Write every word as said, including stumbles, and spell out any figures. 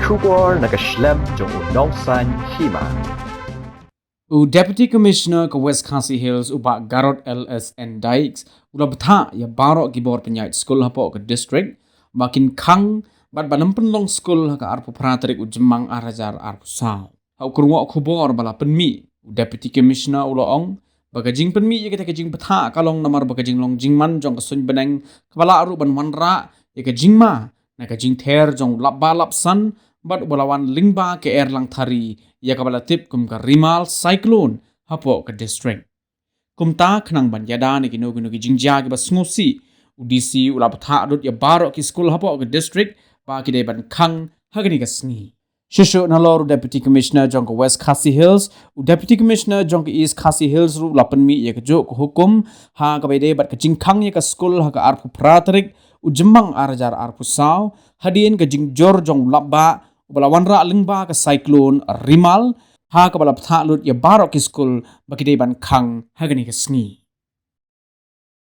Khubor na ka shlem jong u Nongsaiñ Hima. U Deputy Commissioner ka West Khasi Hills, u Bah Garod L S N Dykes, u la bthah ïa baroh ki bor pynïaid skul hapoh ka district ba kin khang bad ban ym pynlong skul ha ka arphew phra tarik u Jymmang ar hajar arphew saw. Ha u kyrwoh khubor ba la pynmih, u Deputy Commissioner u la ong ba ka jingpynmih ïa kata ka jingbthah ka long namar ba ka jinglong jingman jong ka suiñ bneng kaba lah ruh ban wanrah ïa ka jingma na ka jingther jong u lapbah lapsan bad uba la wan lyngba ka Erlangthari, ïa kaba la tip kum ka Remal Cyclone, hapoh ka district. Kumta, khnang ban ïada na kino kino ki jingjia kiba sngewsih, u D C u la bthah lut ïa baroh ki skul hapoh ka district ba ki dei ban khang ha kane ka sngi. Shuh shuh nalor u Deputy Commissioner jong ka West Khasi Hills, u Deputy Commissioner jong ka East Khasi Hills ruh u la pynmih ïa kajuh ka hukum ha kaba ïadei bad ka jingkhang ïa ka skul ha ka arphew phra tarik u Jymmang ar hajar arphew saw, hadien ka jingjur jong u lapbah uba la wanrah lyngba ka Cyclone Remal, ha kaba la bthah lut ïa baroh ki skul ba ki dei ban khang ha kane ka sngi.